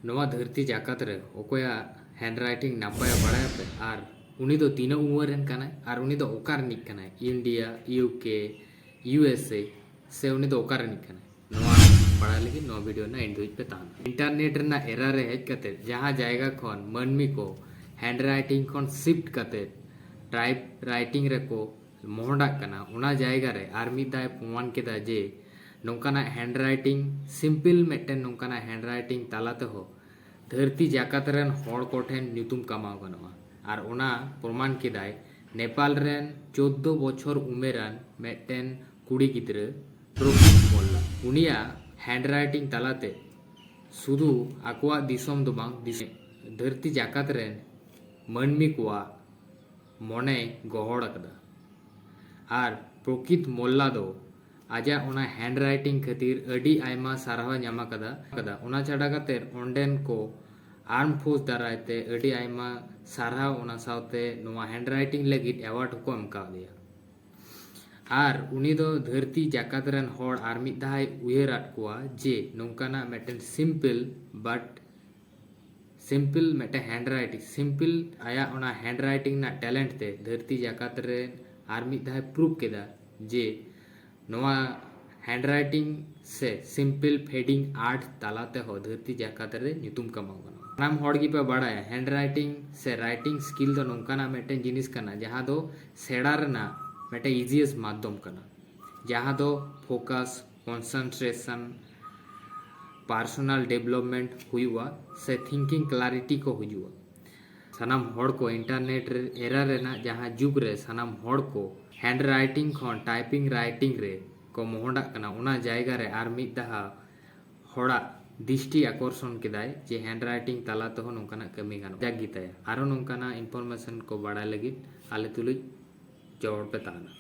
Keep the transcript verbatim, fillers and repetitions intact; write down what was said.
ᱱᱚᱣᱟ ᱫᱷᱟᱹᱨᱛᱤ ᱡᱟᱠᱟᱛ ᱨᱮ ᱚᱠᱚᱭᱟᱜ handwriting ᱱᱟᱯᱟᱭᱟ ᱵᱟᱲᱟᱭᱟᱯᱮ? ᱟᱨ ᱩᱱᱤ ᱫᱚ ᱛᱤᱱᱟᱹᱜ ᱩᱢᱮᱨ ᱨᱮᱱ ᱠᱟᱱᱟᱭ? ᱟᱨ ᱩᱱᱤ ᱫᱚ ᱚᱠᱟ ᱨᱤᱱᱤᱡ ᱠᱟᱱᱟᱭ? India, U K, U S A, ᱥᱮ ᱩᱱᱤ ᱫᱚ ᱚᱠᱟ ᱨᱤᱱᱤᱡ ᱠᱟᱱᱟᱭ? ᱱᱚᱣᱟ ᱵᱟᱲᱟᱭ ᱞᱟᱹᱜᱤᱫ ᱱᱚᱣᱟ video ᱨᱮᱱᱟᱜ end ᱫᱷᱟᱹᱵᱤᱡ ᱯᱮ ᱛᱟᱦᱮᱱᱟ᱾ Internet ᱨᱮᱱᱟᱜ era ᱨᱮ ᱦᱮᱡ ᱠᱟᱛᱮ ᱡᱟᱦᱟᱸ ᱡᱟᱭᱜᱟ ᱠᱷᱚᱱ ᱢᱟᱹᱱᱢᱤ ᱠᱚ handwriting ᱠᱷᱚᱱ shift ᱠᱟᱛᱮ typewriting ᱨᱮᱠᱚ ᱢᱚᱦᱰᱟᱜ ᱠᱟᱱᱟ, ᱚᱱᱟ ᱡᱟᱭᱜᱟ ᱨᱮ ᱟᱨ ᱢᱤᱫ ᱫᱷᱟᱣ ᱯᱨᱚᱢᱟᱱ ᱠᱮᱫᱟ ᱡᱮ ᱱᱚᱝᱠᱟᱱᱟᱜ handwriting, simple ᱢᱤᱫᱴᱮᱱ ᱱᱚᱝᱠᱟᱱᱟᱜ handwriting ᱛᱟᱞᱟ ᱛᱮᱦᱚᱸ ᱫᱷᱟᱹᱨᱛᱤ ᱡᱟᱠᱟᱛ ᱨᱮᱱ ᱦᱚᱲ ᱠᱚᱴᱷᱮᱱ ᱧᱩᱛᱩᱢ ᱠᱟᱢᱟᱣ ᱜᱟᱱᱚᱜᱼᱟ᱾ ᱟᱨ ᱚᱱᱟ ᱯᱨᱚᱢᱟᱱ ᱠᱮᱫᱟᱭ ᱱᱮᱯᱟᱞ ᱨᱮᱱ ᱪᱳᱫᱽᱫᱳ ᱵᱚᱪᱷᱚᱨ ᱩᱢᱮᱨᱟᱱ ᱢᱤᱫᱴᱮᱱ ᱠᱩᱲᱤ ᱜᱤᱫᱽᱨᱟᱹ ᱯᱨᱚᱠᱤᱛ ᱢᱚᱞᱞᱟ᱾ ᱩᱱᱤᱭᱟᱜ handwriting ᱛᱟᱞᱟᱛᱮ ᱥᱩᱫᱷᱩ ᱟᱠᱚᱣᱟᱜ ᱫᱤᱥᱚᱢ ᱫᱚ ᱵᱟᱝ, ᱫᱤᱥᱚᱢ, ᱫᱷᱟᱹᱨᱛᱤ ᱡᱟᱠᱟᱛ ᱨᱮᱱ ᱢᱟᱹᱱᱢᱤ ᱠᱚᱣᱟᱜ ᱢᱚᱱᱮᱭ ᱜᱚᱦᱚᱲ ᱟᱠᱟᱫᱟ᱾ ᱟᱨ ᱯᱨᱚᱠᱤᱛ ᱢᱚᱞᱞᱟ ᱫᱚ ᱟᱡᱟᱜ ᱚᱱᱟ handwriting ᱠᱷᱟᱹᱛᱤᱨ ᱟᱹᱰᱤ ᱟᱭᱢᱟ ᱥᱟᱨᱦᱟᱣ ᱧᱟᱢ ᱟᱠᱟᱫᱟ᱾ ᱚᱱᱟ ᱪᱷᱟᱰᱟ ᱠᱟᱛᱮ ᱚᱸᱰᱮᱱ ᱠᱚ armed force ᱫᱟᱨᱟᱭ ᱛᱮ ᱟᱹᱰᱤ ᱟᱭᱢᱟ ᱥᱟᱨᱦᱟᱣ, ᱚᱱᱟ ᱥᱟᱶᱛᱮ ᱱᱚᱣᱟ handwriting ᱞᱟᱹᱜᱤᱫ award ᱦᱚᱸᱠᱚ ᱮᱢ ᱠᱟᱣᱫᱮᱭᱟ᱾ ᱟᱨ ᱩᱱᱤ ᱫᱚ ᱫᱷᱟᱹᱨᱛᱤ ᱡᱟᱠᱟᱛ ᱨᱮᱱ ᱦᱚᱲ ᱟᱨ ᱢᱤᱫ ᱫᱷᱟᱣ ᱩᱭᱦᱟᱹᱨ ᱟᱫ ᱠᱚᱣᱟ ᱡᱮ ᱱᱚᱝᱠᱟᱱᱟᱜ ᱢᱤᱫᱴᱮᱱ simple but simple ᱢᱤᱫᱴᱮᱱ handwriting, simple ᱟᱭᱟᱜ ᱚᱱᱟ handwriting ᱨᱮᱱᱟᱜ talent ᱛᱮ ᱫᱷᱟᱹᱨᱛᱤ ᱡᱟᱠᱟᱛ ᱨᱮ ᱟᱨ ᱢᱤᱫ ᱫᱷᱟᱣ prove ᱠᱮᱫᱟ ᱡᱮ ᱱᱚᱣᱟ handwriting ᱥᱮ simple fading art ᱛᱟᱞᱟ ᱛᱮᱦᱚᱸ ᱫᱷᱟᱹᱨᱛᱤ ᱡᱟᱠᱟᱛ ᱨᱮ ᱧᱩᱛᱩᱢ ᱠᱟᱢᱟᱣ ᱜᱟᱱᱚᱜᱼᱟ᱾ ᱥᱟᱱᱟᱢ ᱦᱚᱲ ᱜᱮᱯᱮ ᱵᱟᱲᱟᱭᱟ, handwriting ᱥᱮ writing skill ᱫᱚ ᱱᱚᱝᱠᱟᱱᱟᱜ ᱢᱤᱫᱴᱮᱱ ᱡᱤᱱᱤᱥ ᱠᱟᱱᱟ ᱡᱟᱦᱟᱸ ᱫᱚ ᱥᱮᱬᱟ ᱨᱮᱱᱟᱜ ᱢᱤᱫᱴᱮᱱ easiest ᱢᱟᱫᱽᱫᱷᱚᱢ ᱠᱟᱱᱟ, ᱡᱟᱦᱟᱸ ᱫᱚ focus, concentration, personal development ᱦᱩᱭᱩᱜᱼᱟ ᱥᱮ thinking clarity ᱠᱚ ᱦᱤᱡᱩᱜᱼᱟ᱾ ᱥᱟᱱᱟᱢ ᱦᱚᱲ ᱠᱚ internet era ᱨᱮᱱᱟᱜ ᱡᱟᱦᱟᱸ ᱡᱩᱜᱽ ᱨᱮ ᱥᱟᱱᱟᱢ ᱦᱚᱲ ᱠᱚ handwriting ᱠᱷᱚᱱ typing writing ᱨᱮ ᱠᱚ ᱢᱚᱦᱰᱟᱜ ᱠᱟᱱᱟ, ᱚᱱᱟ ᱡᱟᱭᱜᱟ ᱨᱮ ᱟᱨ ᱢᱤᱫ ᱫᱷᱟᱣ ᱦᱚᱲᱟᱜ ᱫᱨᱤᱥᱴᱤ ᱟᱠᱚᱨᱥᱚᱱ ᱠᱮᱫᱟᱭ ᱡᱮ handwriting ᱛᱟᱞᱟ ᱛᱮᱦᱚᱸ ᱱᱚᱝᱠᱟᱱᱟᱜ ᱠᱟᱹᱢᱤ ᱜᱟᱱᱚᱜᱼᱟ᱾ ᱡᱟᱠ ᱜᱮᱛᱟᱭᱟ, ᱟᱨᱚ ᱱᱚᱝᱠᱟᱱᱟᱜ information ᱠᱚ ᱵᱟᱲᱟᱭ ᱞᱟᱹᱜᱤᱫ ᱟᱞᱮ ᱛᱩᱞᱩᱡ ᱡᱚᱲ ᱯᱮ ᱛᱟᱦᱮᱱᱟ᱾